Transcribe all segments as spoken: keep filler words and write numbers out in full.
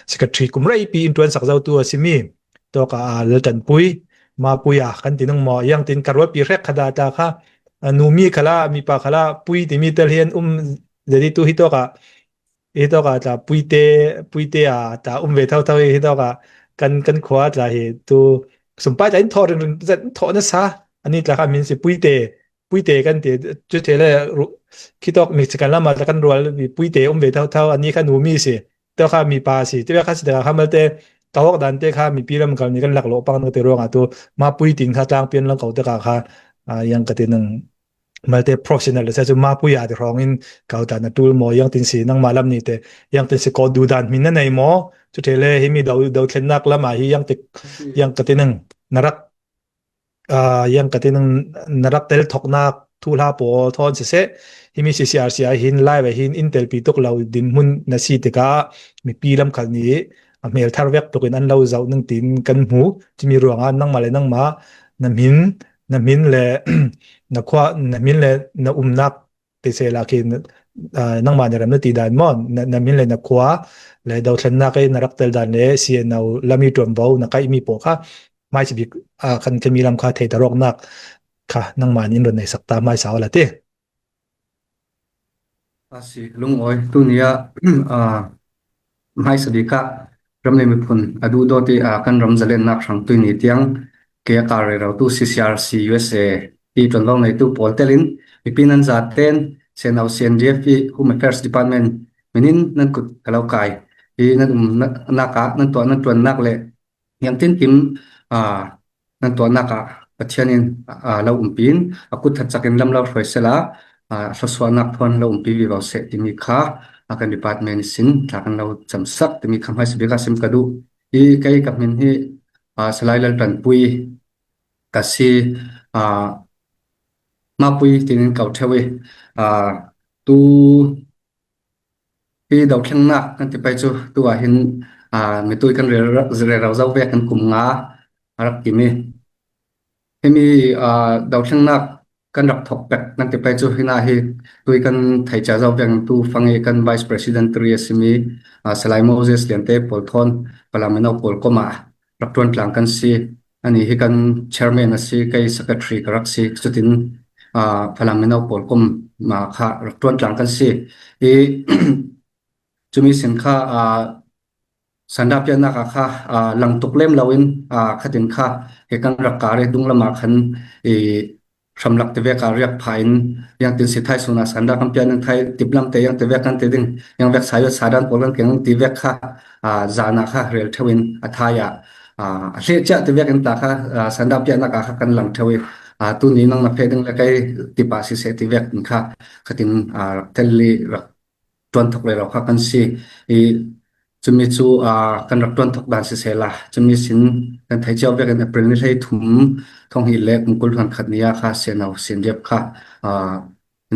secretary kum reipi in ṭuansak zotu a si mi. Tawka a Laltanpui, Mapui a kan ti nung maw, iang tin ka rualpi hrek khat a ta kha, a, numi khala, mipa khala, Pui timi tel hi an um zet i tu hi tawka, hi tawka tla Puite, Puite a ta um ve thotho hi, hi tawka kan, kan khua tla hi tu sumpai tla in thaw ringring zet, in thaw nasa, ani tla kha min si Puite, Puite kan ti, chu te le ru-, khitawk mi chikan lama tla kan rual mi Puite um ve thotho, ani kha numi si, tawka mipa si, tiva kha si tawka kha malte, ka hawk dan te kha mipi lam kal ni kan lak lo pang te ruanga tu, Mapui tin kha tlangpian lang ko tawka kha, a, iang ka ti nung, malte professional le sa chu Mapui a ti hrawngin kau ta na tul maw, iang tin si nangma lam ni te, iang tin si ko du dan min na nei maw, chu te le hi mi do, do thlennak lama hi iang te, iang ka ti nung, na rak, a, iang ka ti nung, na rak tel thoknak thu hla pawl thawn siseh, hi mi C C R C a hin live a hin in telpi tuk lo dinhmun na si tikah mipi lam khal ni a hmel thar vek tukin an lo zoh nung tin kan hmu. Chimi ruanga nangma le nangma na hmin, na hmin le na khua, na hmin le na umnak ti se la khi, a, nangma na ram na ti dan maw, na, na hmin le na khua le dothlennak e na rak tel dan le C N O lami ṭuanvo na kaihmi pawl kha hmaisa bik, a, kan khemi lam kha thei ta rawknak kha nangma in run nei sak ta hmaisa awla ti. A si, lungawi, tunia, a, hmaisa bika ram le miphun a duhdawt i, a, kan ram zalennak hrang tui ni tiang ke a kar rero tu C C R C U S A i ṭuanvo neitu pawl telin mipi nan zaten C N O C N D F i Home Affairs Department minin nan kut ka lo kai i nan umnak ah nan tuah nan ṭuannak le hiang tinkim, a, nan tuahnak ah Pathian in, a, lo umpi in a kut that cakin lam lo hruai sela, a, thluasuahnak thawn lo umpi vivo seh timi kha, a, kan department sin tla kan lo camsak timi kha hmaisa bika sim ka duh. I kei ka hmin hi, a, Salai Laltanpui ka si, a, Mapui tinin kau theu i, a, tu hi dothlennak kan ti pai chu tu ah hin, a, mitui kan rel, rel zo vek kan kum nga a rak kim i. Himi, a, dothlennak kan rak thok pek kan ti pai chu hina hi tui kan thei cia zo vek tu fang i kan Vice President ri a simi, a, Salai Moses Liante pawl thawn Falam Mino pawl koma rak ṭuan tlang kan si. Ani hi kan chairman a si, kei secretary ka rak si. Chutin, a, Falam Mino pawl koma kha rak ṭuan tlang kan si. I, chumi sin kha, a, sanda piaknak a kha, a, lang tuk lem loin, a, khatin kha he kan rak kar i dung lama khan i hramlak ti vek a riak pha in, iang tin si thai suna sanda kan piak ning thai tip lam te iang ti vek kan ti ding, iang vek sa yot sa dan pawl kan keng ti vek kha, a, zana kha rel theu in a thai a, a, a hle cia ti vek in ta kha, a, sanda piaknak a kha kan lang theu i, a, tuni nang na phe ding le kei tipa si se ti vek in kha khatin, a, rak tel i rak ṭuan thok rero kha kan si. I, chumi chu, a, kan rak ṭuan thok dan sisela, chumi sin kan thei cio vekin April ni hlei thum thong hnih le kum kul hluan khat ni a kha C N O C N D F kha, a,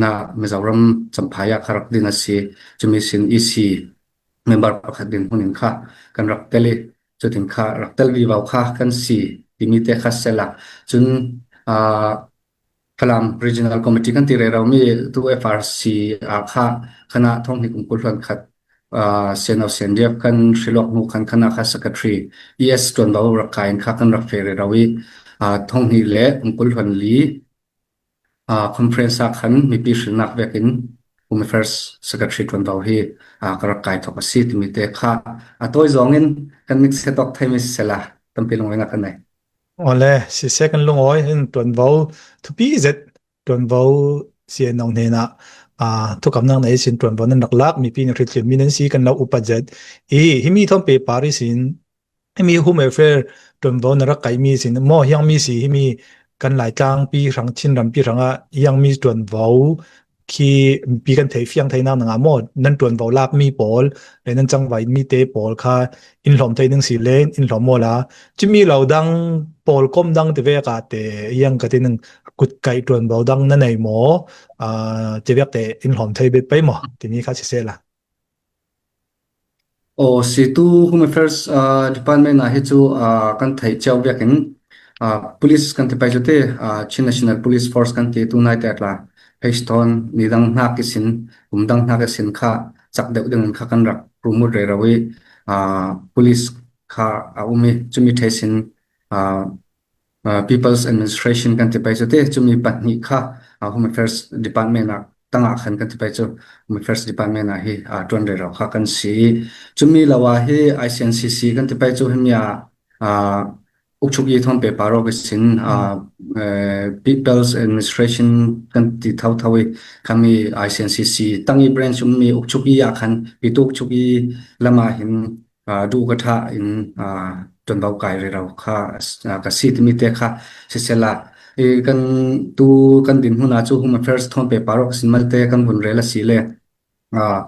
na Mizoram Champhai a kha rak din a si. Chumi sin E C member pakhat din hmun in kha kan rak tel i, chutin kha rak tel vivo kha kan si timi te kha sela. Chun, a, Falam Regional Committee kan ti rero mi tu F R C a kha khana thong hnih kum kul hluan khat, a, C N O C N D F kan hrilawk hnu khan khana kha secretary E S ṭuanvo rak kai in kha kan rak fe rero i, a, thong hnih le kum kul hluan li, a, conference a khan mipi hrilnak vekin Home Affairs Secretary ṭuanvo hi, a, ka rak kai thok a si timi te kha a tawi zawngin kan mik se tawk thei mi sela tampi lungawina kan nei. Awle, sise kan lungawi in ṭuanvo thupi zet ṭuanvo C N O hnenah, a, thukamnak na ei sin ṭuanvo nan rak lak mipi na hritlin mi nan si kan lo upat zet. I, himi thawn pehpar i sin, himi Home Affair ṭuanvo na rak kaih mi sin, maw hiang mi si, himi kan Laitlang pi hrang, Chin rampi hrangah hiang mi ṭuanvo khi mipi kan thei fiang theinak nangah maw nan ṭuanvo lak mi pawl le nan cangvai mi te pawl kha in hlawm thei ning si le in hlawm maw la. Chimi lo dang pawl kom dang ti vek ah te iang ka ti ning kut kaih ṭuanvo dang na nei maw? Aa, ti vek te in hlawm thei bet pei maw? Timi kha siseh la. Aw, situ Home Affairs, aa, Department ah hi chu, aa, kan theih ciau vekin, aa, Police kan ti pai chu te, aa, Chin National Police Force kan ti tunai te tla phase thawn ni dang hnak i sin, kum dang hnak i sin kha chak deuh dingin kha kan rak rumut rero i, aa, police kha a um i, cumi theisin, aa, aa, People's Administration kan ti pai cu te, cumi pahnih kha, aa, Home Affairs Department ah tangah khan kan ti pai cu, Home Affairs Department ah hi, aa, ṭuan rero kha kan si. Cumi lo ah hi I C N C C kan ti pai cu himi ah, aa, ukchuk i thawn pehpar awk i sin, aa, eh, People's Administration kan ti thotho i, khami I C N C C tang i branch ummi ukchuk i ah khan, pitu ukchuk i lamah hin, aa, duh ka ṭha in, aa, ṭuanvo kai rero kha, aa, ka si timi te kha sisela, i kan tu kan dinhmun ah cu Home Affairs thawn pehpar awk sin malte kan vun rel a si le, aa,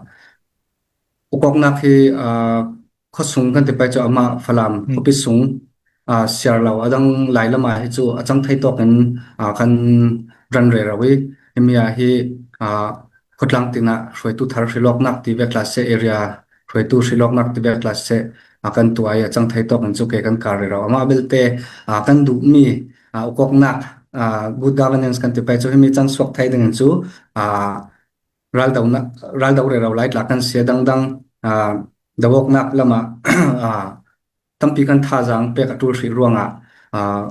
ukawknak hi, aa, khuasung kan ti pai cu amah Falam khuapi sung, aa, siar lo a dang lai lamah hi cu a cang thei tawk in, aa, kan ran rero i, himi ah hi, aa, khawtlang tin ah hruaitu thar hrilawknak ti vek tla seh, area hruaitu hrilawknak ti vek tla seh, aa, kan tuah i a cang thei tawk in cu ke kan kar rero. Amah belte, aa, kan duhmi, aa, ukawknak, aa, good governance kan ti pai cu himi cang suak thei ding in cu, aa, raldo na, raldo rero lai tla kan si a dangdang, aa, do awknak lamah, aa, tampi kan thazaang pek a ṭul hrih ruangah, aa,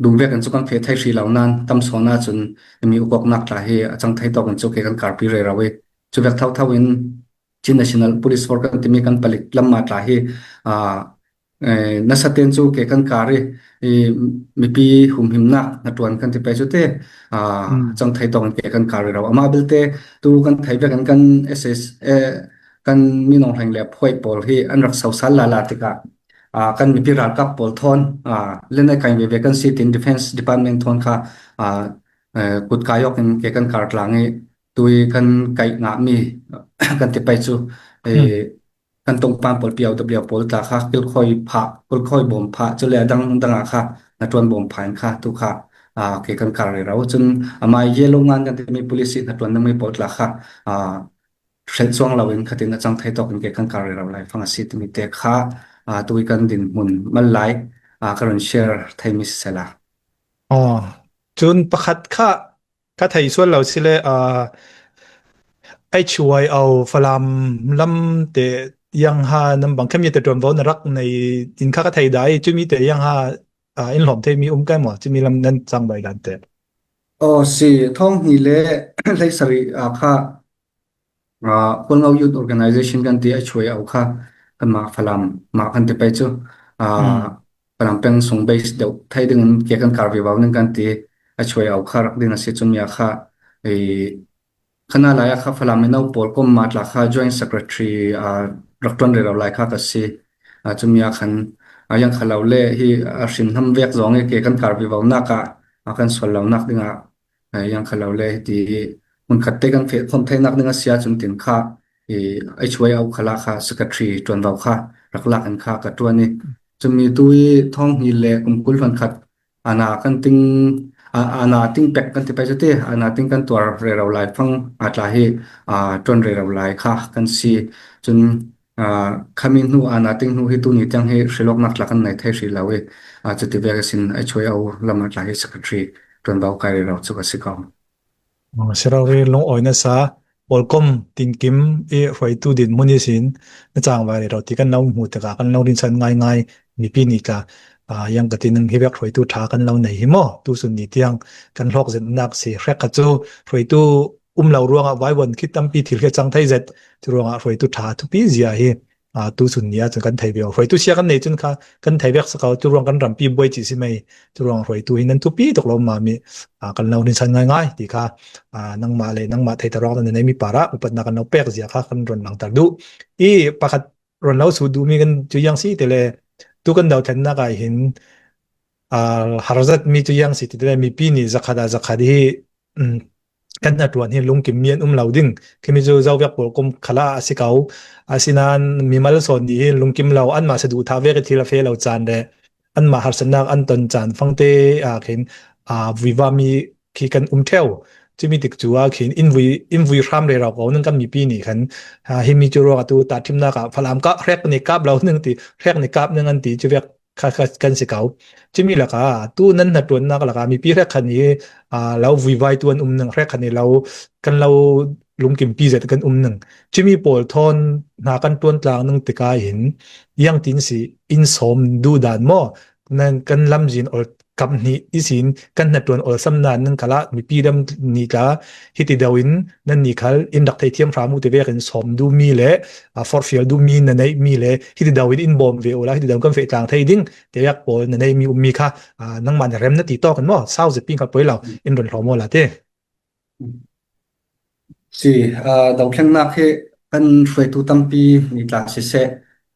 duh vek in cu kan feh thei hrih lo nain tam sawn ahcun himi ukawknak tla hi a cang thei tawk in cu ke kan karpi rero i, cu vek thotho in Chin National Police Force kan timi kan palik lam ah tla hi, aa, eh, nasa tein cu ke kan kar i, i mipi humhimnak hnaṭuan kan ti pai cu te, aa, cang thei tawk in ke kan kar rero. Amah belte tu kan thei vekin kan S S, eh, kan minung hleng le phuai pawl hi an rak so sal lala tikah, aa, kan mipi ralkap pawl thawn, aa, lenai kai veve kan si tin Defence Department thawn kha, aa, eh, kut kai awk in ke kan kar tlang i, tui kan kaih ngahmi kan ti pai cu, eh, kan tongpan pawl P O W pawl tla kha kilkhawi phah, kilkhawi bawm phah, cule a dang dang ah kha hnaṭuan bawm phah in kha tu kha, aa, ke kan kar rero. Cun amah yellow ngan kan timi police i hnaṭuan dangmi pawl tla kha, aa, hrelh cuang lo in khatin a cang thei tawk in ke kan kar rero lai fang a si timi te kha, aa, tui kan dinhmun mal lai, aa, ka run share theimi sisela. Aw, cun pakhat kha ka thei sual lo si le, aa, H Y O Falam lam te yang ha nan bang khemmi te ṭuanvo na rak nei in kha ka thei dah i, cumi te yang ha, aa, in hlawm theimi um kai maw, cumi lam nan cangvai dan te. Aw, si, thawng hnih le hleisarih, aa, kha, aa, Hualngo Youth Organization kan ti H Y O kha kanmah Falam mah kan ti pei cu, aa, Falam peng sung base deuh thei dingin ke kan kar vivo ning kan ti H Y O kha rak ding a si cumi a kha, i, khana lai a kha Falam mino pawl kom mah tla kha Joint Secretary, aa, rak ṭuan rero lai kha ka si. Aa, cumi a khan, aa, yang kha lo le hi a hrin hnam vek zong i ke kan kar vivo nak ah, aa, kan sual lo nak dingah, aa, yang kha lo le hi ti i hmunkhat te kan feh khawm theinak ding a si ahcun tin kha i H Y O khalah kha secretary ṭuanvo kha rak lak in kha ka ṭuan i cumi tu i thawng hnih le kum kul hlan khat ana kan ting, a, ana ting pek kan ti pei cu ti, ana ting kan tuar rero lai fang a tla hi, aa, ṭuan rero lai kha kan si. Cun, aa, khami hnu ana ting hnu hi tuni tiang hi hrilawknak tla kan nei thei hrih lo i, aa, cuti vek a sin H Y O lam a tla hi secretary ṭuanvo kai rero cu ka si ko. Aw, si rori lungawi nasa, pawlkom tinkim i hruaitu dinhmun ihsin na cangvai rero ti kan lo hmuh tikah kan lo rinsan ngaingai, mipi nih tla, aa, yang ka ti ning hi vek hruaitu ṭha kan lo nei hi maw? Tusun ni tiang kan hlawk zetnak si. Hrekkhat cu hruaitu um lo ruangah vaivuan khi tampi thil khi a cang thei zet. Cu ruangah hruaitu ṭha thupi zia hi, aa, tusun ni ahcun kan thei ve. Hruaitu sia kan nei cun kha kan thei vek si ko, cu ruang kan rampi buai cih si mei. Cu ruang hruaitu hi nan thupi tuk lo mah mi, aa, kan lo rinsan ngaingai ti kha, aa, nangmah le nangmah theihter awk na neimi parah upatnak kan lo pek zia kha kan run langhter duh. I pakhat run lo sut duhmi kan cu yang si ti le, tu kan dothlennak ah hin, aa, har zat mi cu yang si ti le, mipi nih zakhat ah zakhat hi, um, kan hnaṭuan hi lungkim mi an um lo ding. Khimi cu zovek pawlkom khalah a si ko. Asinain mimal sawn nih hi lungkim lo, anmah saduhthah vek i thil a feh lo caan le anmah harsatnak an ton caan fangte ah khin, aa, vuiva mi khi kan um ṭheu. Cumi tik cu ah khin in vui, in vui hram rero ko ning kan mipi nih khan, aa, himi cu ruangah tu tahṭhimnak ah Falam kah hrek nih kap lo ning ti, hrek nih kap ning an ti cu vek kha, kha kan si ko. Cumi lakah tu nan hnaṭuannak lakah mipi hrekkhat nih, aa, lo vuivaitu an um ning, hrekkhat nih lo kan lo lungkimpi zet kan um ning. Cumi pawl thawn hna kan ṭuan tlang ning tikah hin, ziangtin si in sawm duh dan maw? Nan kan lamzin ol kap hnih ihsin kan hnaṭuan olsam nan nan khalah mipi dang nih tla hiti deuh in nannih khal in rak theithiam hram uh ti vekin sawm duh mi le, aa, forhfial duh mi na neih mi le hiti deuh in in bawm ve uh la, hiti deuh kan feh tlang thei ding ti vek pawl na neih mi um mi kha, aa, nangmah na rem na ti tawk in maw? Sau zet ping kha poi lo, in run hlawm aw la ti. Si, aa, dothlennak hi kan hruaitu tampi nih tla siseh,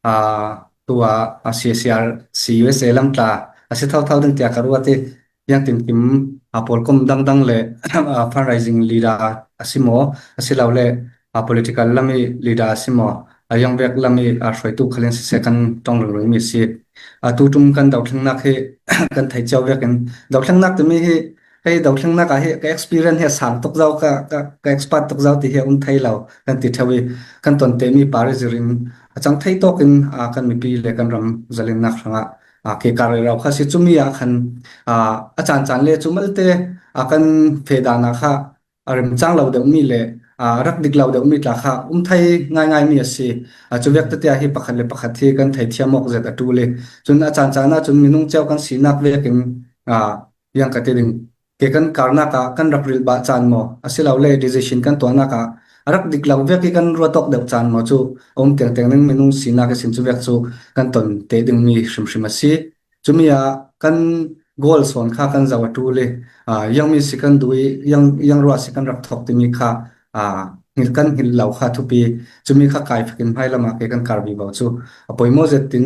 aa, tu a, a C S C R C U S A lam tla a si thotho ding tiah ka ruat i, ziangtinkim, aa, pawlkom dangdang le, aa, fundraising leader a si maw, a si lo le, aa, political lam i leader a si maw, a ziangvek lam i, aa, hruaitu khalin siseh kan ṭong ringring mi si. Aa, tuṭum kan dothlennak hi kan thei cio vekin, dothlennak timi hi, kei dothlennak ah hi ka experience hi a sang tuk zo, ka, ka, ka expert tuk zo ti hi a um thei lo kan ti ṭheu i, kan ton teh mi par i zirin a cang thei tawkin, aa, kan mipi le kan ram zalennak hrangah, aa, ke kar rero kha si. Cumi ah khan, aa, a caan caan le cu malte, aa, kan feh dan ah kha a remcang lo deuh mi le, aa, rak dik lo deuh mi tla kha um thei ngaingai mi a si. Aa, cu vek tete ah hi pakhat le pakhat hi kan theithiam awk zet a ṭul i, cun a caan caan ah cun minung cio kan sinak vekin, aa, ziang ka ti ding, ke kan karnak ah kan rak rilh bah caan maw, a si lo le decision kan tuahnak ah a rak dik lo vek i kan ruat awk deuh caan maw cu a um tengteng ning, minung sinak ihsin cu vek cu kan ton teh ding mi hrimhrim a si. Cumi ah kan goal sawn kha kan zoh a ṭul i, aa, ziangmi si kan duh i, ziang, ziang ruah si kan rak thawk timi kha, aa, hngilh, kan hngilh lo kha thupi. Cumi kha kai fakin hmailam ah ke kan kar vivo cu a poimaw zet in,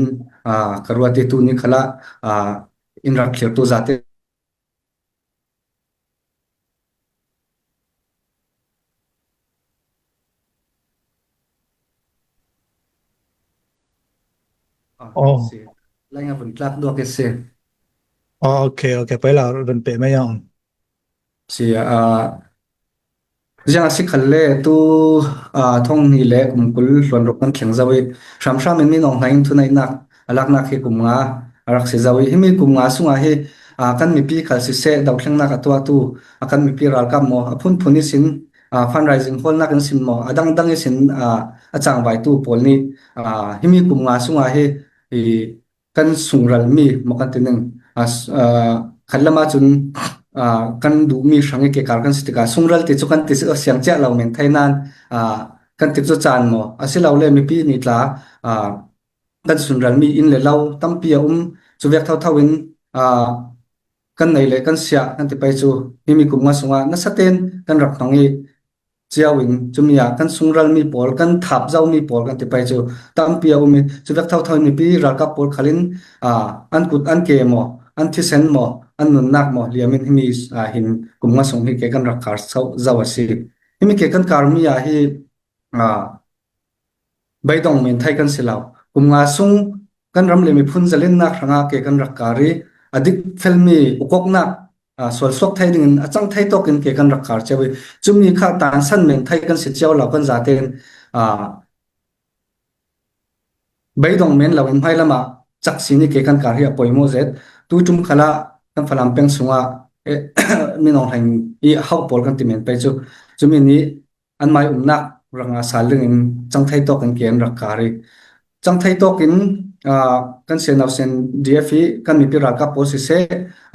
aa, ka ruat i, tuni khalah, aa, in rak thlirtu zate Ah, oh, si. Lai nga vun tlak duak i si. Oh, ok, ok. Poi lo, vun peh mai ang. Si, ah, ziang a si khalle tu, ah, thong hnih le kum kul hluan ruk kan thleng zo i, hramhram in minung hna in thuneihnak a laknak hi kum nga a rak si zo i, himi kum nga sungah hi, ah, kan mipi khal siseh, dothlennak a tuahtu, a kan mipi ralkap maw, a phunphun ihsin, ah, fundraising hawlnak in sin maw, a dangdang ihsin, ah, a cangvaitu pawl nih, ah, himi kum nga sungah hi, i, kan sungralmi maw kan ti ning, ah, s-, ah, khat lam ah cun, ah, kan duhmi hrang i ke kar kan si tikah, sungral ti cu kan ti si, siang ciah lo men thei nan, ah, kan tik cu caan maw, a si lo le mipi nih tla, ah, kan sunralmi inn le lo tampi a um. Cu vek thotho in, aa, kan nei le kan siah kan ti pei cu himi kum nga sungah nasa tein kan rak hnong i, cio in cumi ah kan sungralmi pawl, kan thap zomi pawl kan ti pei cu tampi a um i, cu vek thotho in mipi ralkap pawl khal in, aa, an kut an ke maw, an thisen maw, an nunnak maw liam in himi, aa, hin kum nga sung hi ke kan rak kar zo a si. Himi ke kan karmi ah hi, aa, beidong men thei kan si lo. Kum nga sung kan ram le miphun zalennak hrangah ke kan rak kar i, a dik felmi ukawknak, aa, sualsuak thei dingin a cang thei tawkin ke kan rak kar cio i, cumi kha tansan men thei kan si cio lo kan zatein, aa, beidong men lo in hmailam ah cak sin i ke kan kar hi a poimaw zet. Tuiṭum khalah kan Falam peng sungah, eh, minung hleng i hau pawl kan ti men pei cu, cumi nih an mai umnak rak nga sal dingin cang thei tawkin ke an rak kar i, cang thei tawkin, aa, kan C N R C N D F i kan mipi ralkap pawl siseh,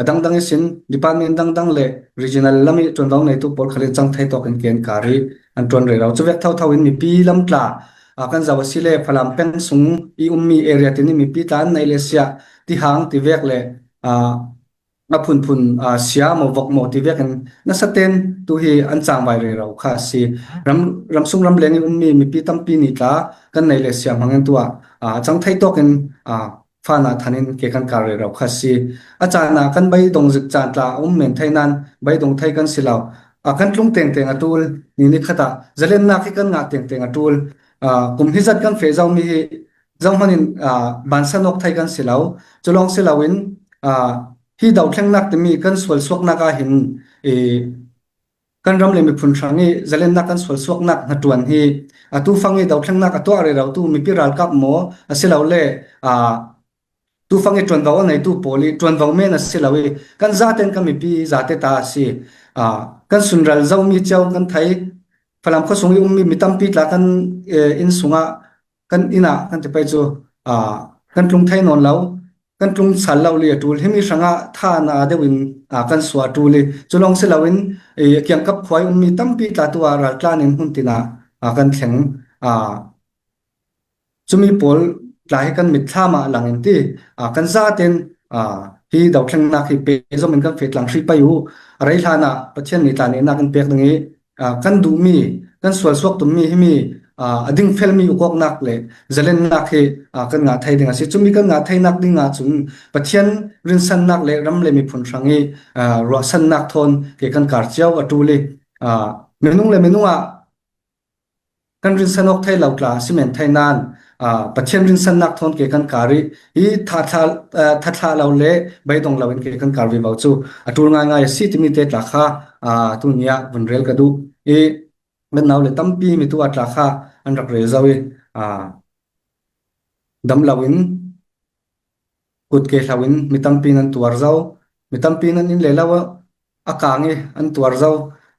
a dangdang ihsin department dangdang le regional lam i ṭuanvo neitu pawl khal in cang thei tawkin ke an kar i, an ṭuan rero. Cu vek thotho in mipi lam tla, aa, kan zoh a si le Falam peng sung i ummi area tin i mipi tla an neih le siah ti hang ti vek le, aa, a phunphun, aa, sia maw, vok maw ti vekin nasa tein tu hi an cangvai rero kha a si. Ram, ramsung ramleng i ummi mipi tampi nih tla kan neih le siam hmangin tu ah, aa, cang thei tawkin, aa, fan ah than in ke kan kar rero kha a si. A caan ah kan beidong zik caan tla a um men thei nan beidong thei kan si lo. Aa, kan tlung tengteng a ṭul, ni nikhat ah zalennak hi kan ngah tengteng a ṭul. Aa, kum hi zat kan feh zomi hi zohman in, aa, bansan awk thei kan si lo. Cu lawng si loin, aa, hi dothlennak timi kan sualsuaknak ah hin, i, kan ram le miphun hrang i zalennak kan sualsuaknak hnaṭuan hi, atu fang i dothlennak a tuah rero tu mipi ralkap maw, a si lo le, aa, tu fang i ṭuanvo a neitu pawl i ṭuanvo men a si lo i, kan zaten kan mipi zate ta a si. Aa, kan sunral zomi cio kan thei, Falam khuasung i ummi mi tampi tla kan, eh, inn sungah, kan innah kan ti pai cu, ah, kan tlung thei nawn lo, kan tlung sal lo li a ṭul. Himi hrangah tha na deuhin, ah, kan suah a ṭul i, cu lawng si loin, eh, kiangkap khua i ummi tampi tla tu ah raltlan in hmun tinah, ah, kan thleng, ah, cumi pawl tla hi kan mitthlam ah lang in ti, aa, kan zaten, aa, hi dothlennak hi pehzom in kan feh tlang hrih pei uh. A rei hlanah Pathian nih tla nehnak in pek ding i, aa, kan duhmi, kan sualsuak tummi himi, aa, a dingfelmi ukawknak le zalennak hi, aa, kan ngah thei ding a si. Cumi kan ngah theinak ding ah cun Pathian rinsannak le ram le miphun hrang i, aa, ruahsannak thawn ke kan kar cio a ṭul i, aa, minung le minung ah kan rinsan awk thei lo tla si men thei nain, aa, Pathian rinsannak thawn ke kan kar i, i thathla, aa, thathla lo le beidong lo in ke kan kar vivo cu a ṭul ngaingai a si timi te tla kha, aa, tuni ah vun rel ka duh i, kan nau le tampi mi tu ah tla kha an rak rel zo i, aa, dam lo in, kut ke hlo in mi tampi in an tuar zo, mi tampi in an inn le lo a kang i an tuar zo,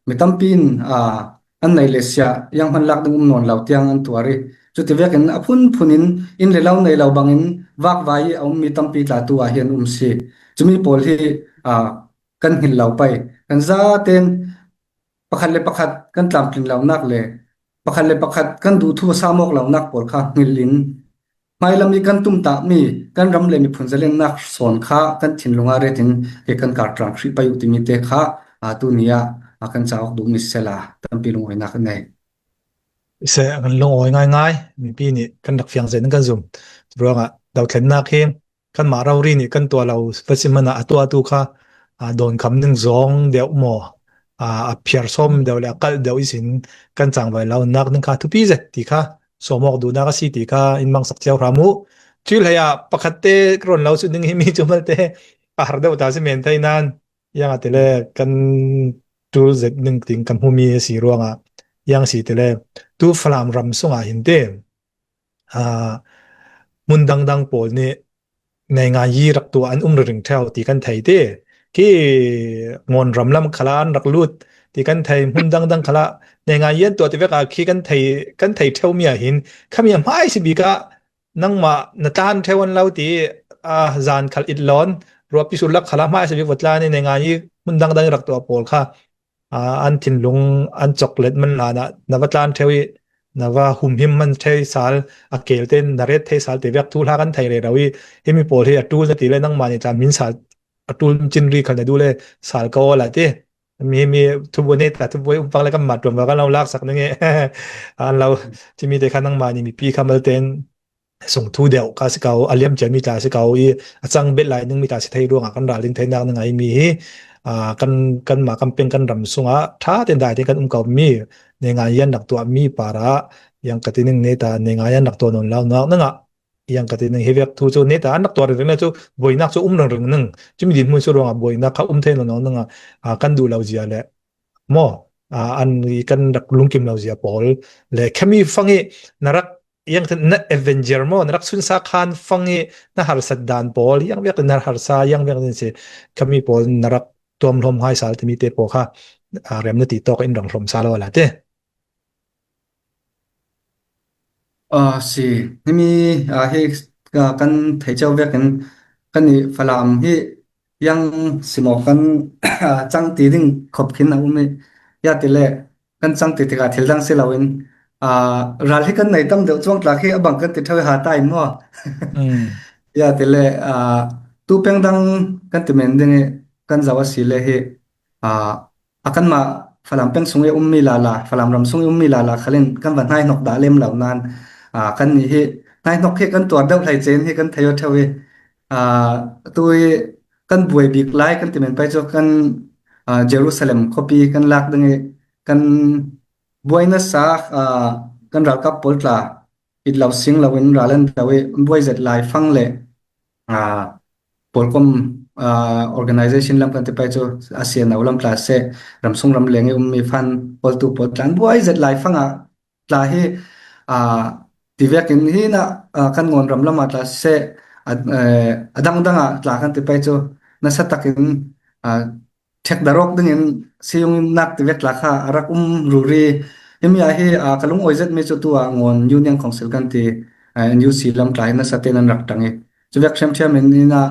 mi tampi in, aa, an nei le siah iang hman lak ding um nawn lo tiang an tuar i, cuti vekin a phunphun in inn le lo nei lo bangin vakvai i a ummi tampi tla tu ah hi an um si. Cumi pawl hi, aa, kan hngilh lo pei. Kan zaten pakhat le pakhat kan tlamtlin lonak le pakhat le pakhat kan duh thu a sam awk lonak pawl kha hngilh in, hmailam i kan tumtahmi kan ram le miphun zalennak sawn kha kan thinlung ah ret in ke kan kar tlang hrih pei uh timi te kha, aa, tuni ah, aa, kan cauk duhmi sisela tampi lungawinak an nei. Se, kan lungawi ngaingai, mipi nih kan rak fiang zet in kan zum. Ruangah dothlennak hi kanmah rori nih kan tuah lo va si hmanah a tuahtu kha, aa, dawnkham ding zawng deuh maw, aa, a phiar sawm deuh le a kalh deuh ihsin kan cangvai lo nak ding kha thupi zet ti kha sawm awk duhnak a si ti kha in mangsak cio hram uh. Cuih hlei ah pakhatte ka rawn lo sut ding hi mi cu malte a har deuh ta si men thei nain, iang a tile kan ṭul zet ding ting kan hmumi a si ruangah, iang si tile tu Falam ram sungah hin te, aa, hmun dangdang pawl nih neingayi rak tuah an um ringring ṭheu ti kan thei ti. Khi ngawn ram lam khalah an rak lut ti kan thei. Hmun dangdang khalah neingayi an tuah ti vek ah khi kan thei, kan thei ṭheumi ah hin khami a hmaisi bik ah nangmah na tlan ṭheu an lo ti, aa, zan khal it lawn ruahpi sur lak khalah hmaisi bik va tlan i neingayi hmun dangdang i rak tuah pawl kha, aa, an thinlung an chawk let man hlanah na va tlan ṭheu i, na va humhim man thei sal, a kelte na ret thei sal ti vek thu hla kan thei rero i, himi pawl hi a ṭul na ti le nangmah nih tla min sal, a ṭul cin ri khal na duh le sal ka awl a ti. Mi, mi thubuai nei ta, thubuai um pang le kanmah ṭuan va kan lo laksak ning i an lo timi te kha nangmah nih mipi kha malte in sung thu deuh kha si ko, a liam ciami tla si ko i, a cang bet lai ning mi tla si thei ruangah kan ral ding theinak ning a i mi hi, aa, kan, kanmah kan peng kan ram sungah ṭha ten dai ten kan um ko mi, neingayi an rak tuah mi parah, iang ka ti ning ne ta, neingayi an rak tuah nawn lo nak nangah, iang ka ti ning hi vek thu cu ne ta, an rak tuah ringring le cu buainak cu um ringring ning. Cumi dinhmun si ruangah buainak kha um thei nawn lo nangah, aa, kan duh lo zia le maw, aa, an i kan rak lungkim lo zia pawl le khami fang i na rak iang na Avenger maw, na rak sunsa khan fang i na harsat dan pawl, iang vek na harsa, iang vek din si khami pawl na rak tuam hlawm hai sal timi te pawl kha, aa, rem na ti tawk in rang hlawm sal awla te. Aa, si, himi, aa, hi, aa, kan thei cio vekin kan i Falam hi iang simawk kan, aa, cang ti ding khop khin a um i, ya ti le kan cang ti tikah thil dang si loin, aa, ral hi kan nei tam deuh cuang tlak hi a bang kan ti ṭheu i ha ta in maw? Mm. Ya ti le, aa, tu peng dang kan ti men ding i kan zoh a si le hi, aa, a kanmah Falam peng sung i ummi lala, Falam ram sung i ummi lala khalin kan va hnaihnok dah lem lo nain, aa, kannih hi hnaihnok hi kan tuar deuh hlei cen hi kan thei aw ṭheu i, aa, tu i kan buai bik lai kan ti men pai cu kan, aa, Jerusalem khuapi kan lak ding i kan buai nasa, aa, kan ralkap pawl tla it lo sing lo in ral an do i buai zet lai fang le, aa, pawlkom, aa, organization lam kan ti pai cu a C N O lam tla seh, ramsung ramleng i ummi fan hawltu pawl tla an buai zet lai fang ah tla hi, aa, ti vekin hi na, aa, kan ngawn ram lam ah tla seh, a, eh, a dangdang ah tla kan ti pai cu nasa takin, aa, ṭhek darh awk dingin siung nak ti vek tla kha a rak um ruri, Himi ah hi, ah, ka lungawi zet mi cu tu ah Ngawn Union Council kan ti, ah, N U C lam tla hi nasa tein an rak tang i. Cuvek ṭhiamṭhiam in ina,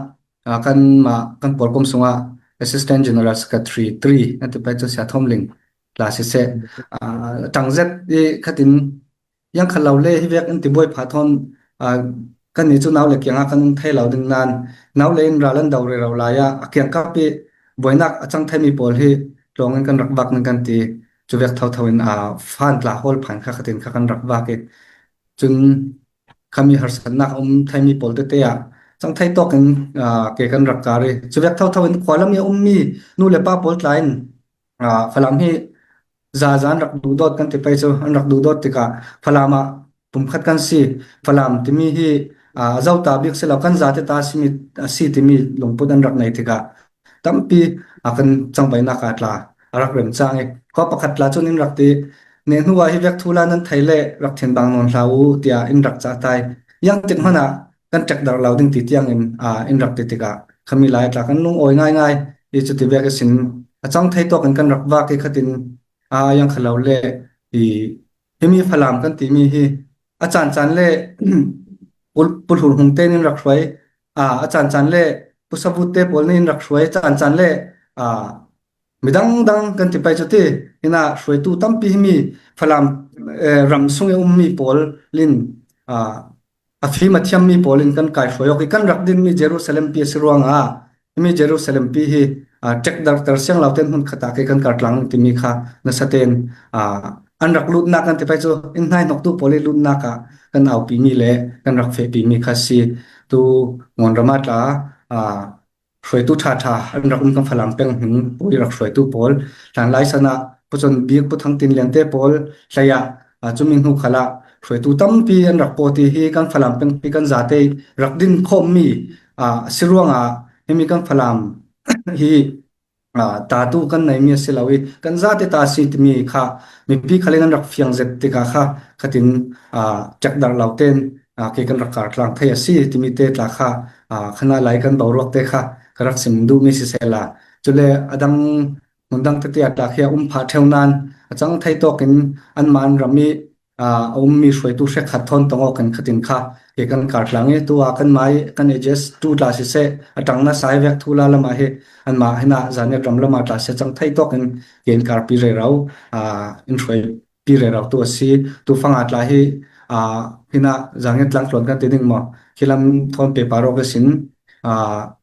ah, kanmah, kan pawlkom sungah Assistant General Secretary three an ti pei cu Sia Thawm Ling tla siseh, ah, tang zet i khatin, yang kha lo le hi vek in ti buai pha thawn, ah, kannih cu nau le kiangah kan um thei lo ding nain, nau le in ral an do rero lai ah, a kiangkap i buainak a cang theimi pawl hi tlawng in kan rak vak ning kan ti. Cuvek thotho in, ah, fan tla hawl phan kha khatin kha kan rak vak i, cun khami harsatnak a um theimi pawl tete ah cang thei tawk in, ah, ke kan rak kar i, cuvek thotho in khua lam i a ummi nu le pa pawl tla in, ah, Falam hi za za an rak duhdawt kan ti pei cu, an rak duhdawt tikah Falam ah pumkhat kan si. Falam timi hi, ah, a zota bik si lo, kan zate ta a si mi, a si timi lungput an rak nei tikah tampi, ah, kan cangvaihnak ah tla a rak rem cang i, khua pakhat tla cun in rak ti, "Nehnu ah hi vek thu la nan thei le rak thinbang nawn hlah u," tiah in rak cah tai. Yang tik hmanh ah kan ṭekdarh lo ding ti tiangin, ah, in rak ti tikah khami lai tla kan lungawi ngaingai i, cuti vek ihsin a cang thei tawk in kan rak vak i khatin, ah, yang kha lo le i, himi Falam kan timi hi a caan caan le pul-, pulhur hung tein in rak hruai, ah, a caan caan le pusavut te pawl nih in rak hruai, caan caan le, ah, midang dang kan ti pei cu ti, hinah hruaitu tampi himi Falam, eh, ram sung i ummi pawl in, ah, a fim a thiammi pawl in kan kai hruai awk i, kan rak dinmi Jerusalem pi a si ruangah, himi Jerusalem pi hi, ah, ṭekdarhter siang lo tein hmun khat ah ke kan kar tlang timi kha nasa tein, ah, an rak lutnak kan ti pei cu, in hnaihnoktu pawl i lutnak ah kan aupi mi le kan rak fehpi mi kha si. Tu Ngawn ram ah tla, ah, hruaitu ṭha ṭha an rak um kan Falam peng hming pui rak hruaitu pawl, hlanlai san ah Pu Cun Bik, Pu Thang Tin Lian te pawl hlei ah, ah, cumi hnu khal ah hruaitu tampi an rak pawt i, hi kan Falam pengpi kan zate rak din khawmmi, ah, a si ruangah himi kan Falam hi, ah, tatu kan neimi a si lo i, kan zate ta a si timi kha mipi khal in an rak fiang zet tikah kha khatin, ah, ṭekdarh lo tein, ah, ke kan rak kar tlang thei a si timi te tla kha, ah, khanah lai kan boruak te kha ka rak sim duhmi sisehla, cule a dang hmun dang tete ah tla khi a um phah ṭheu nain a cang thei tawk in anmah an ram i, aa, a ummi hruaitu hrekkhat thawn tong awk in khatin kha ke kan kar tlang i, tu ah kanmah i kan A G S two tla siseh, a ṭang nasa i vek thu la lamah hi anmah hinah Zanniat ram lamah tla siseh cang thei tawk in ke in karpi rero, aa, in hruaipi rero tu a si. Tu fang ah tla hi, aa, hinah Zanniat tlang tluan kan ti ding maw? Khi lam thawn pehpar awk ihsin, aa,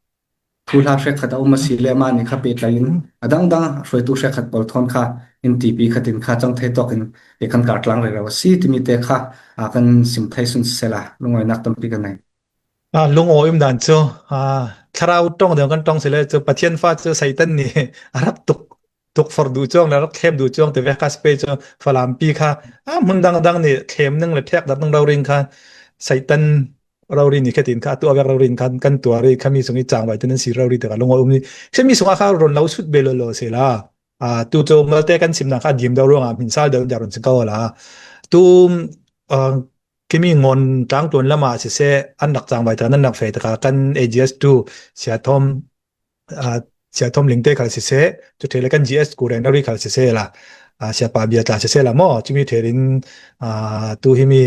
thuhla hrekkhat a um a si le amah nih kha pehtlai in a dangdang hruaitu hrekkhat pawl thawn kha in tipi khatin kha cang thei tawk in ke kan kar tlang rero a si timi te kha, aa, kan sim thei sun sisehla lungawinak tampi kan nei. Ah, lungawi um dan cu, ah, thlarau ṭong deuh kan ṭong si le cu Pathian fa cu Satan nih a rak tuk, tukforh duh cuang le rak thlem duh cuang ti vek kha si pei cu Falam pi kha, ah, hmun dangdang nih thlem ning le ṭhekdarh ning rori kha Satan rori nih khatin kha, atu a vek rori kha kan tuar i, khami sung i cangvai te nan si rori tikah lungawi um i, khami sungah kha ron lo sut ve lawlaw sehla, aa, tu cu malte kan simnak kha a dim deuh ruangah hmin sal deuh in dah ron si ko la. Tu, aa, khimi Ngawn tlangtluan lamah siseh, an rak cangvai tikah, nan rak feh tikah kan A G S two Sia Thawm, aa, Sia Thawm Ling te khal siseh, cu ṭheh le kan G S Ku Reng rori khal siseh la, aa, Sia Pa Bia tla siseh la maw, cumi ṭheh in, aa, tu himi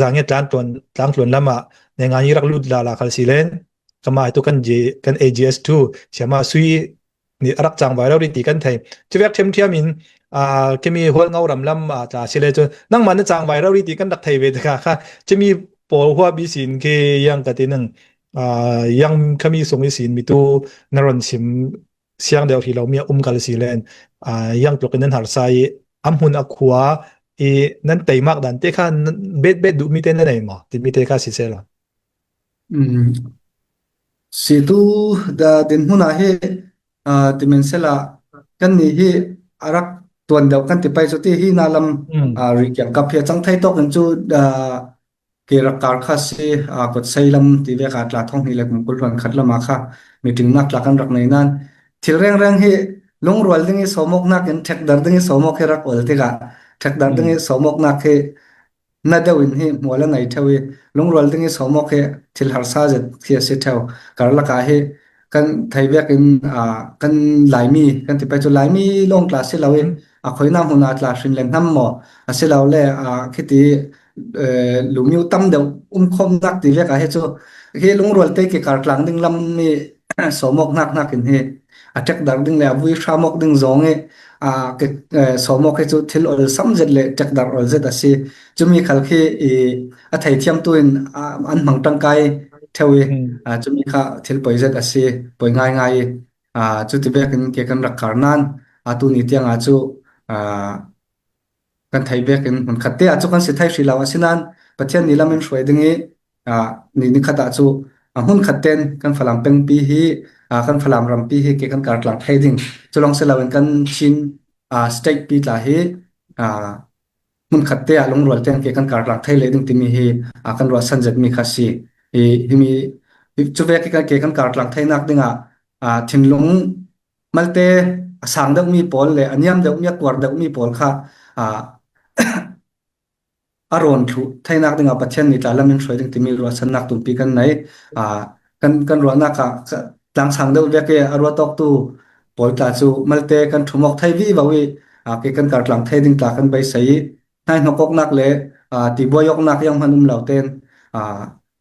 Zanniat tlangtluan, tlangtluan lamah nengani rak lut lala khal si len, kamah tu kan G-, kan A G S two Siama Sui nih a rak cangvai rori ti kan thei. Cuvek ṭhiamṭhiam in, aa, khimi Hualngo ram lam, aa, tla si le cu nangmah na cangvai rori ti kan rak thei ve tikah kha, cumi pawl huap ihsin khi yang ka ti ning, aa, yang khami sung ihsin mi tu na ron sim siang deuh hrih lomi a um kal si len, aa, yang tluk in nan harsa i a hmun a khua i nan teimak dan te kha nan bet bet duhmi te na nei maw? Timi te kha sisehla. Um, si tu da din hmun ah hi, aa, ti men sehla kannih hi a rak tuan deuh kan ti pei cu ti hi na lam, um, aa, ri kiangkap hi a cang thei tawk in cu, aa, ke rak kar kha si, aa, Kawtsei lam ti vek ah tla thong hnih le kum kul hluan khat lamah kha meeting nak tla kan rak nei nain thil rengreng hi lungrual ding i sawmawknak in ṭhekdarh ding i sawmawk hi rak ol tikah ṭhekdarh ding i sawmawknak hi na deuh in hi hmual a nei ṭheu i lungrual ding i sawmawk hi thil harsa zet khi a si ṭheu. Karlak ah hi kan thei vekin, aa, kan Laimi kan ti pei cu Laimi lawng tla si lo i a khoina hmuna tla hrin le hnam maw, a si lo le, a, khiti, eh, lumio tam deuh um khawmnak ti vek a hi chu, hi lungrualte kekar tlang ding lam mi sawmawk hnak hnak in hi a ṭekdarh ding le a vui hramawk ding zawng i, a, ke, eh, sawmawk hi chu thil awlsam zet le ṭekdarh awl zet a si. Cumi khal khi i, a theithiamtu in, a, an hmang ṭangkai theu i, a, cumi kha thil poi zet a si, poi ngaingai i. A, cuti vekin ke kan rak kar nan, a, tuni tianga cu, a, kan thei vekin hmunkhat te ah cu kan si thei hrih lo a si nan, Pathian ni lam in hruai ding i, a, ni, ni khat ah cu, a, hmunkhat ten kan Falam pengpi hi, a, kan Falam rampi hi ke kan kar tlang thei ding. Culawng si loin kan Chin, a, state pi tla hi, a, hmunkhat te ah lungrual ten ke kan kar tlang thei leh ding timi hi, a, kan ruahsan zetmi kha si. I, himi, i, cu vek i kan ke kan kar tlang theinak dingah, a, thinlung malte a sang deuhmi pawl le a niam deuhmi, a kuar deuhmi pawl kha, a, a rawn thluh theinak dingah Pathian ni tla lam in hruai ding timi ruahsannak tumpi kan nei. A, kan, kan ruahnak ah tlang sang deuh vek i a ruat awktu pawl tla cu malte kan ṭhum awk thei vivo i, a, ke kan kar tlang thei ding tla kan beisei i, hnaihnok awknak le, a, tibuai awknak iang hman um lo ten, a,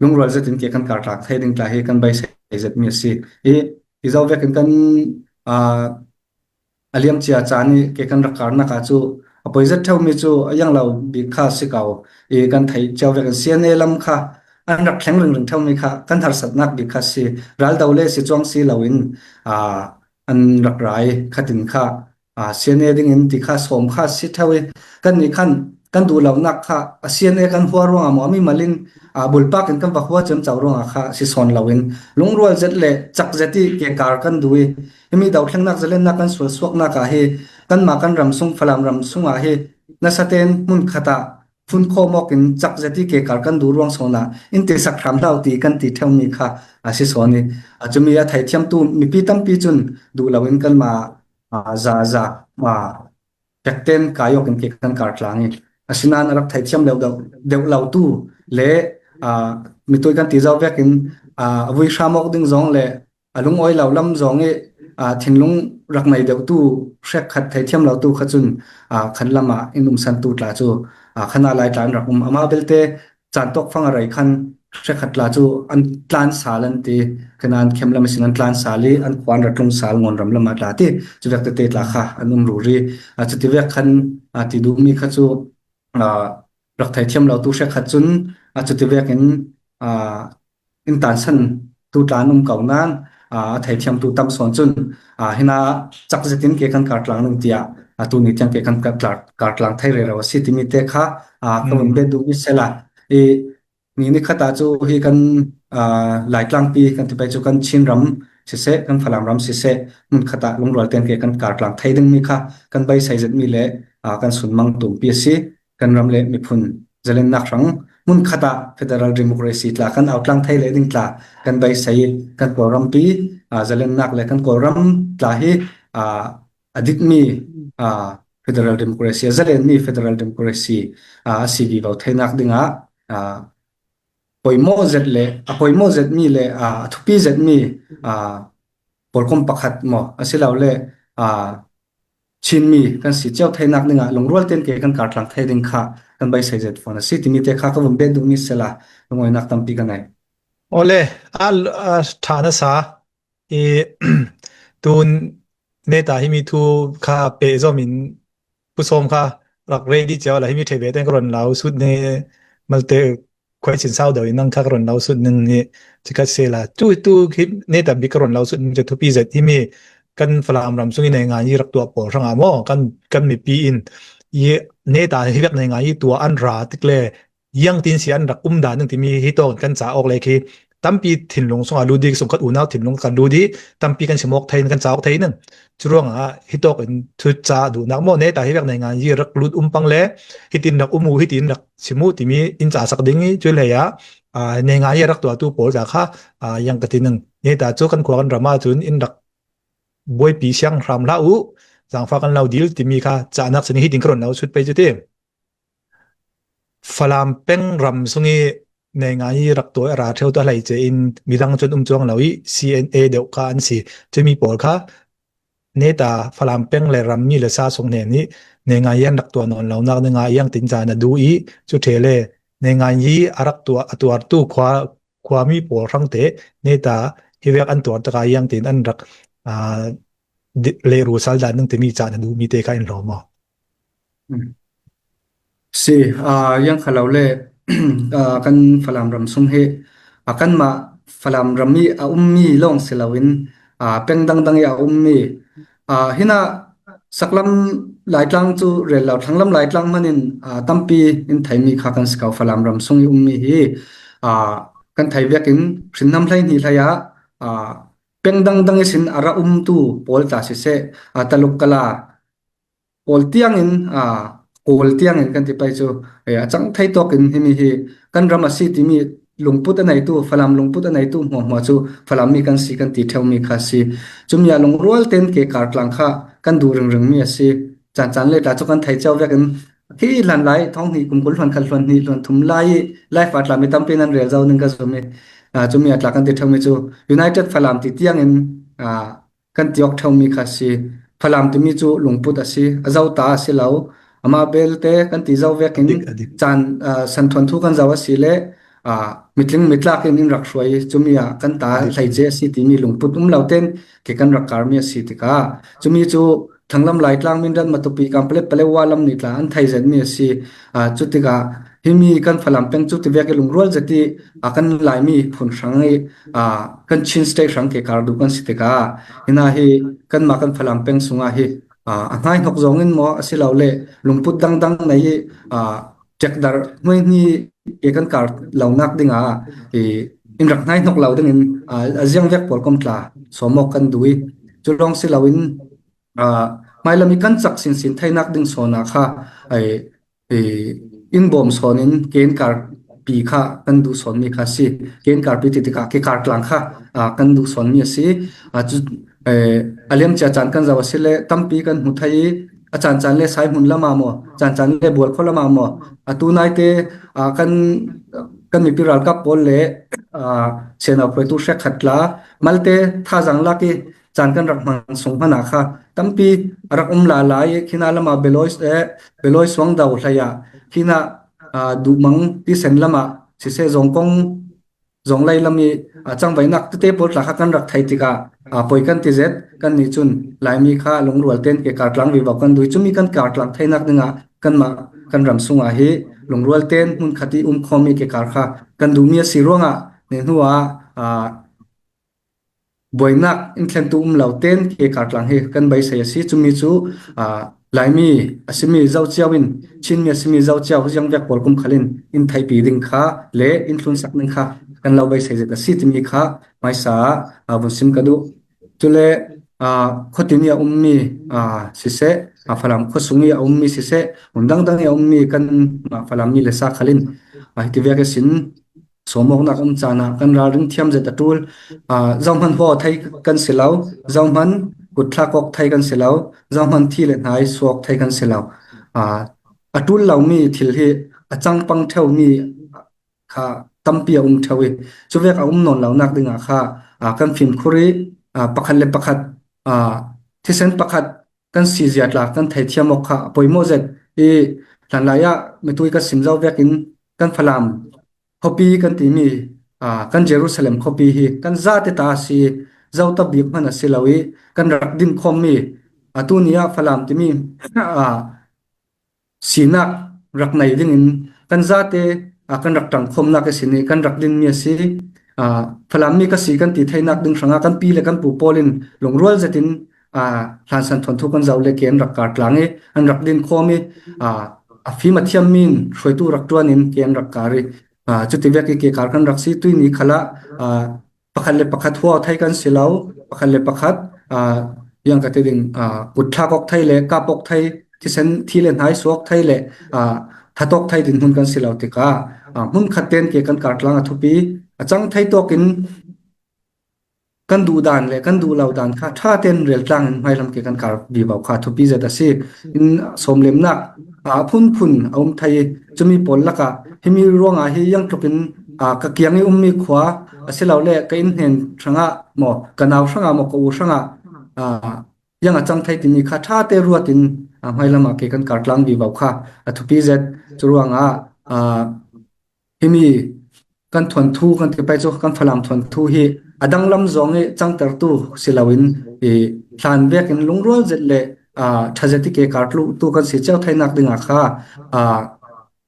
lungrual zetin ke kan kar tlang thei ding tla hi kan beisei zetmi a si. I, i zo vekin kan, a, a liam cia caan i ke kan rak karnak ah cu a poi zet ṭheumi cu a iang lo bik kha si ko. I kan theih cio vekin C N A lam kha an rak thleng ringring ṭheumi kha kan harsatnak bik kha si. Ral do le si cuang si loin, a, an rak ra i khatin kha, a, C N A dingin ti kha sawm kha si ṭheu i, kan nih khan kan duh lonak kha a C N A kan hua ruangah maw, a mimal in, a, bulpak in kan va hua ciamco ruangah kha si sawn loin, lungrual zet le cak zet i ke kar kan duh i, himi dothlennak zalennak kan sual suaknak ah hi kanmah kan ram sung, Falam ram sungah hi nasa ten hmun khat ah funkhawm awk in cak zet i ke kar kan duh ruang sawn ah in ti sak hram hlah u ti kan ti ṭheumi kha a si sawn i, a, cumi a theithiamtu mipi tampi cun duh loin kanmah, a, za, za, a, pekten kai awk in ke kan kar tlang i, asinain a rak theithiam deuh, deuh, deuh lotu le, a, mitui kan ti zo vekin, a, a vui hram awk ding zawng le a lungawi lo lam zawng i, a, thinlung rak nei deuhtu hrekkhat theithiam lotu kha cun, a, khan lamah in umsantu tla cu, a, khan a lai tla an rak um. Amah belte caan tawkfang a rei khan hrekkhat tla cu an tlan sal an ti. Khan an khem lam ihsin an tlan sal i an khua an ra tlung sal Ngawnram lamah tla ti. Cuvek tete tla kha an um ruri. A, cuti vek khan, a, ti duhmi kha cu, a, rak theithiam lotu hrekkhat cun, a, cuti vekin, a, in tansan tu tla an um ko nan, a, a theithiamtu tam sawn cun, a, hina cak zetin ke kan kar tlang ning tiah, a, tuni tiang ke kan kar tla-, kar tlang thei rero a si timi te kha, a, ka vun bet duh mi sela. I, ni, ni khat ah cu hi kan, aa, Laitlangpi kan ti pei cu kan Chinram siseh, kan Falam ram siseh, hmun khat ah lungrual tein ke kan kar tlang thei dingmi kha kan beisei zetmi le, aa, kan sunmang tumpi a si. Kan ram le miphun zalennak hrang hmun khat ah federal democracy tla kan autlang thei leh ding tla kan beisei i kan Kawlrampi, aa, zalennak le kan Kawlram tla hi, aa, a dikmi, aa, federal democracy, a zalenmi federal democracy, aa, a si vivo theinak dingah, aa, poimawh zet le, a poimawh zetmi le, aa, a thupi zetmi, aa, pawlkom pakhat maw, a si lo le, aa, Chinmi kan si cio theinak dingah lungrual tein ke kan kar tlang thei ding kha kan beisei zet fawn a si timi te kha ka vun bet duh mi sela lungawinak tampi ka nei. Awle, a, a ṭha nasa. I, tun neta himi thu kha pehzawm in Pu Sawm kha rak ready cio la himi ṭheh ve tein ka ron lau sut ni malte khuai chin sau deuh in nang kha ka ron lau sut ning hi ci ka sela. Tu, tu hi neta bik ka ron lau sut ning cu thupi zet himi kan Falam ram sung i nei ngai i rak tuah pawl hrangah maw kan, kan mipi in i neta hi vek nei ngai i tuah an ra tik le iangtin si an rak um dan ning timi hi tawk in kan ca awk le khi tampi thinlung sungah lut dih, sungkhat unau thinlung kan lut dih, tampi kan sim awk thei in kan ca awk thei ning. Curuangah hi tawk in thu ca duhnak maw, neta hi vek nei ngai i rak lut um pang le hitin rak um uh, hitin rak sim uh timi in ca sak ding i cu hlei ah, aa, nei ngai i rak tuahtu pawl ca kha, aa, iang ka ti ning. Neta cu kan khua kan ram ah cun in rak buaipi siang hram hlah uh, zangfah kan lo dil timi kha cahnak sin hitin ka ron lo sut pei cu ti. Falam peng ram sung i nei ngai i rak tuah i ra ṭheu ta hlei ce in midang cun um cuang lo i C N A deuh kha an si. Cumi pawl kha neta Falam peng le rammi le sa sung hnen i Nengaiyi an rak tuah nawn lo nak ding a iang tin caan a duh i cu ṭhe le Nengaiyi a rak tuah a tuartu khua, khuami pawl hrang te neta hi vek an tuar tak a iang tin an rak, aa, di-, lehru sal dan ding timi caan a duhmi te kha in hlawm aw. Si, aa, iang kha lo le, aa, kan Falam ram sung hi, aa, kanmah Falam ram i a ummi lawng si loin, aa, peng dangdang i a ummi, aa, hinah saklam Laitlang cu rel lo, thlanglam Laitlang hmanin, aa, tampi in theimi kha kan si ko, Falam ram sung i ummi hi, aa, kan thei vekin hrinhnam hlei hnih hlei ah, aa, peng dangdang ihsin a ra umtu pawl tla siseh, aa, Taluk Kala, pawl tiangin, aa, Kawl tiangin kan ti pei cu, eh, a cang thei tawkin himi hi kan ram a si timi lungput a neitu, Falam lungput a neitu hmuahhmuah cu Falam mi kan si kan ti ṭheumi kha si. Cumi ah lungrual ten ke kar tlang kha kan duh ringringmi a si. Caan caan le tla cu kan thei cio vekin hi hlanlai thawng hnih kum kul hluan khat hluan hnih hluan thum lai i live ah tlami tampi nan rel zo ning ka zumi. Aa, cumi ah tla kan ti ṭheumi cu United Falam ti tiangin, aa, kan ti awk ṭheumi kha si. Falam timi cu lungput a si, a zota a si lo. Amah belte kan ti zo vekin a dik, a dik. Caan, aa, santhuan thu kan zo a si le, aa, mitling mitlak in in rak hruai i cumi ah kan ta hleice a si timi lungput um lo ten ke kan rak karmi a si tikah cumi cu thlanglam Laitlang Mindat Matupi Kanpalet Paletwa lam nih tla an thei zetmi a si. Aa, cutikah himi kan Falam peng cu tivek i lungrual zet i, aa, kan Laimi phun hrang i, aa, kan Chin State hrang ke kar duh kan si tikah, hinah hi kanmah kan Falam peng sungah hi, aa, a hnaihnok zongin maw a si lo le lungput dangdang nei i, aa, ṭekdarh hmuihni ke kan kar lonak dingah i, in rak hnaihnok lo dingin, aa, a ziangvek pawl kom tla sawm awk kan duh i, cu lawng si loin, aa, hmailam i kan cak sinsin theinak ding sawnah kha, ai, i, in bawm sawnin ke in karpi kha kan duh sawnmi kha si. Ke in karpi ti tikah ke kar tlang kha, aa, kan duh sawnmi a si. Aa, cu, eh, a liamcia caan kan zoh a si le tampi kan hmu thei i, a caan caan le Saihmun lamah maw, caan caan le Bualkho lamah maw, atu naite, aa, kan, kan mipi ralkap pawl le, aa, sianau hruaitu hrekkhat tla, malte thazaang lak i caan kan rak hman sung hmanah kha tampi a rak um lala i, khinah lamah Beloi, eh, Beloi Suangdo hlei ah, khinah, aa, Duhmang tisen lamah siseh, Zawngkong, Zawnglei lam i, aa, cangvaihnak tete pawl tla kha kan rak thei tikah, aa, poi kan ti zet, kannih cun Laimi kha lungrual ten ke kar tlang vivo kan duh i, cumi kan kar tlang theinak dingah kanmah kan ram sungah hi lungrual ten hmun khat i um khawmi ke kar kha kan duhmi a si ruangah, ni hnu ah, aa, buainak in thlentu um lo ten ke kar tlang hi kan beisei a si. Cumi cu, aa, Laimi a simi zo cio in, Chinmi a simi zo cio ziangvek pawl kum khalin in theihpi ding kha le in thlunsak ding kha kan lo beisei zet a si timi kha hmaisa ah, aa, vun sim ka duh. Cule, aa, khuatimi a ummi, aa, siseh, aa, Falam khuasung i a ummi siseh, hmun dangdang i a ummi kan, aa, Falam mi le sa khalin, aa, hiti vek ihsin sawmawknak um caan ah kan ralring thiam zet a ṭul. Aa, zohman huau thei kan si lo, zohman kutthlak awk thei kan si lo, zohman thi le hnai suak thei kan si lo. Aa, a ṭul lomi thil hi a cangpang ṭheumi kha tampi a um ṭheu i, cuvek a um nawn lonak dingah kha, aa, kan fimkhur i, aa, pakhat le pakhat, aa, thisen pakhat kan sizia tla kan theithiam awk kha a poimawh zet i, hlanlai ah mitui kan sim zo vekin kan Falam khuapi kan timi, aa, kan Jerusalem khuapi hi kan zate ta a si, zota bik hman a si lo i, kan rak din khawmmi, aa, tuni ah Falam timi, aa, sinak rak nei dingin kan zate, aa, kan rak ṭangkhawmnak ihsin i kan rak dinmi a si. Aa, Falam mi ka si kan ti theinak ding hrangah kan pi le kan pu pawl in lungrual zetin, aa, hlansan thuanthu kan zoh le ke an rak kar tlang i an rak din khawm i, aa, a fim a thiammi in hruaitu rak ṭuan in ke an rak kar i, aa, cuti vek i ke kar kan rak si. Tuini khalah, aa, pakhat le pakhat huau thei kan si lo, pakhat le pakhat, aa, iang ka ti ding, aa, kutthlak awk thei le kap awk thei, thisen thi le hnai suak thei le, aa, that awk thei dinhmun kan si lo tikah, aa, hmun khat ten ke kan kar tlang a thupi, a cang thei tawkin kan duh dan le kan duh lo dan kha ṭha ten rel tlangin hmailam ke kan kar vivo kha thupi zet a si. In sawmlemnak, aa, a phunphun a um thei i, cumi pawl lakah himi ruangah hi iang tlukin, aa, ka kiang i ummi khua a si lo le ka inn hnen hrangah maw, ka nau hrangah maw, ka u hrangah, aa, iang a chang thei timi kha ṭhate ruatin, a, hmai lamah ke kan kartlang vivo kha a thupi zet. Churuangah, a, himi kan thuanthu kan ti pai chu, kan Falam thuanthu hi a danglam zawng i changtertu si loin, i, hlan vekin lungrual zet le, a, ṭha zet i ke kartlutu kan si chiau theinak dingah kha, a,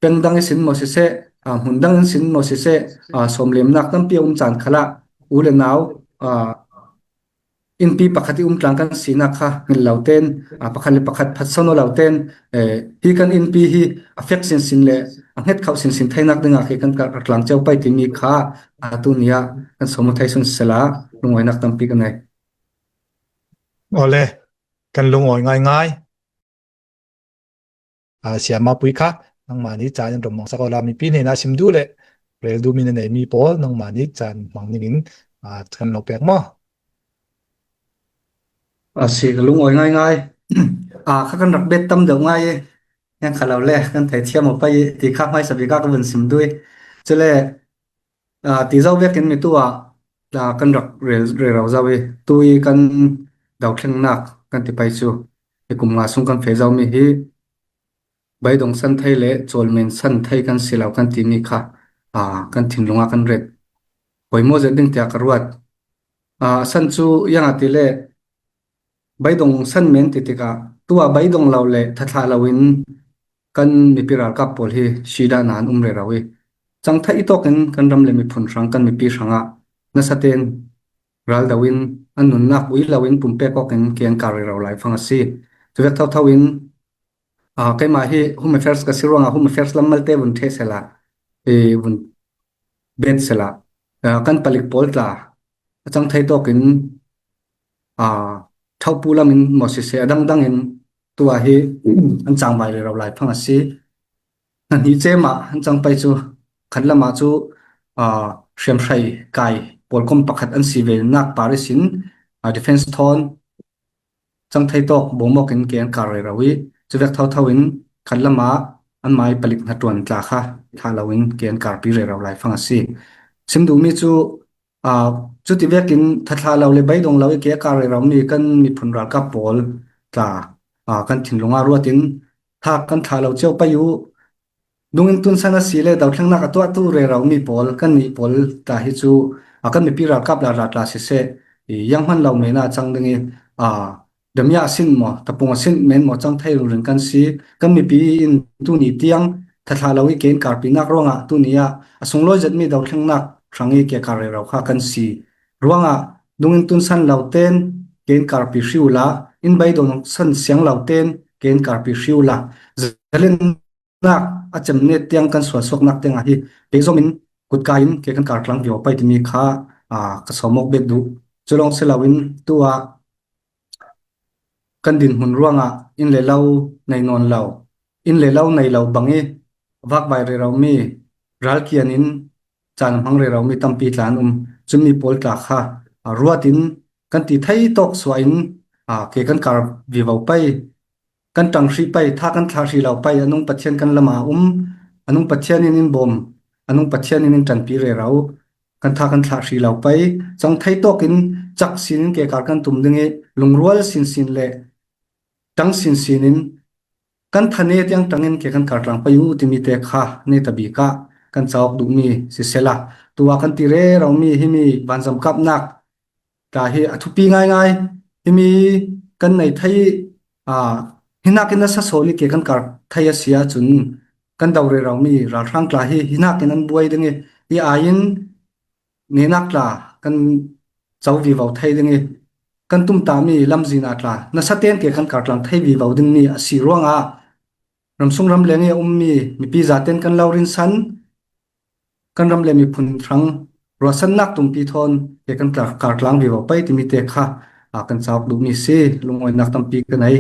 peng dang i sin maw siseh, a, hmun dang in sin maw siseh, a, sawmliamnak tampi a um caan khalah u le nau, a, innpi pakhat i um tlang kan sinak kha ngil lo ten, a, pakhat le pakhat phatsan aw lo ten, eh, hi kan innpi hi a fek sinsin le a hnget khauh sinsin theinak dingah khi kan ka-, ka tlang ceu pai timi kha, a, tuni ah kan sawm aw thei sun sela lungawinak tampi ka nei. Awle, kan lungawi ngaingai. A, Siama Pui kha, nangmah nih caan in rom hmangsak awla mipi hnenah sim duh le rel duh min a nei mi pawl, nangmah nih caan hmang ningin, a, kan lo pek maw? A, si ka lungawi ngaingai. A, kha kan rak bet tam deuh ngai i, ngan kha lo le, kan thei thiam aw pai i, ti kha hmaisa bik ah ka vun sim duh i. Cule, a, ti zo vekin mi tu ah, a, kan rak rel, rero zo i, tu i kan dothlennak kan ti pai cu, i kum nga sung kan feh zo mi hi, beidong san thei le cawlmen san thei kan si lo kan timi kha, aa, kan thinlung ah kan ret. Poimaw zet ding tiah ka ruat. Aa, a san cu iang a ti le beidong san men ti tikah tu ah beidong lo le thathlah loin kan mipi ralkap pawl hi si dah nan um rero i cang thei tawkin kan ram le miphun hrang kan mipi hrangah nasa ten ral do in an nunnak ui loin pumpek awkin ke an kar rero lai fang a si. Cuvek thotho in, aa, keimah hi Home Affairs ka si ruangah Home Affairs lam malte vun ṭheh sela, e, vun bet sela, aa, kan palik pawl tla a cang thei tawkin, aa, ṭhaupu lamin maw siseh a dangdangin tu ah hi an cangvai rero lai fang a si. Hna hnih cem ah an cang pai cu khat lamah cu, aa, hriamhrei kai pawlkom pakhat an si ve nak par ihsin, aa, defense thawn cang thei tawk bawmawk in ke an kar rero i cuvek thotho in khat lamah anmai palik hnaṭuan tla kha thlah loin ke an karpi rero lai fang a si. Sim duhmi cu, aa, cuti vekin thathlah lo le beidong lo i ke a kar rero mi kan miphun ralkap pawl tla, aa, kan thinlung ah ruatin thak kan thlah lo cio pai uh. Dungin tunsan a si le dothlennak a tuahtu rero mi pawl kan nih pawl tla hi cu, aa, kan mipi ralkap lala tla siseh, i, iang hman lo men ah cang ding i, aa, damia a sin maw, tapung a sin men maw cang thei ringring kan si. Kan mipi in tuni tiang thathlah lo i ke in karpinak ruangah tuni ah a sunglawi zetmi dothlennak hrang i ke kar rero kha kan si ruangah dungin tunsan lo ten ke in karpi hri uhla, in beidong san siang lo ten ke in karpi hri uhla, zalennak a cem net tiang kan sualsuaknak tiang ah hi pehzom in kutkai in ke kan kar tlang vivo pai timi kha, aa, ka sawm awk bet duh. Cu lawng si loin tu ah kan dinhmun ruangah inn le lo nei nawn lo, inn le lo nei lo bang i vakvai rero mi, ralkian in caan hmang rero mi tampi tla an um. Cumi pawl tla kha, aa, ruat in kan ti thei tawk suah in, aa, ke kan kar vivo pai, kan ṭang hrih pai, tha kan thlah hrih lo pai, a nung Pathian kan lamah a um, a nung Pathian in in bawm, a nung Pathian in in ṭanpi rero, kan tha kan thlah hrih lo pai, cang thei tawkin cak sinin ke kar kan tum ding i lungrual sinsin le ṭang sinsin in kan thane tiang ṭangin ke kan kar tlang pai uh timi te kha neta bik ah kan cauk duhmi sisela, tu ah kan ti rero mi himi vanzam kapnak tla hi a thupi ngaingai. Himi kan nei thei i, aa, hinakin nasa sawn i ke kan kar thei a si ahcun kan do rero mi ralhrang tla hi hinakin an buai ding i, i ai in nehnak tla kan co vivo thei ding i, kan tumtahmi lamzin ah tla nasa ten ke kan kar tlang thei vivo dingmi a si ruangah ramsung ramleng i a ummi mipi zaten kan lo rinsan, kan ram le miphun hrang ruahsannak tumpi thawn ke kan tla-, kar tlang vivo pai timi te kha, aa, kan cauk duhmi si. Lungawinak tampi ka nei.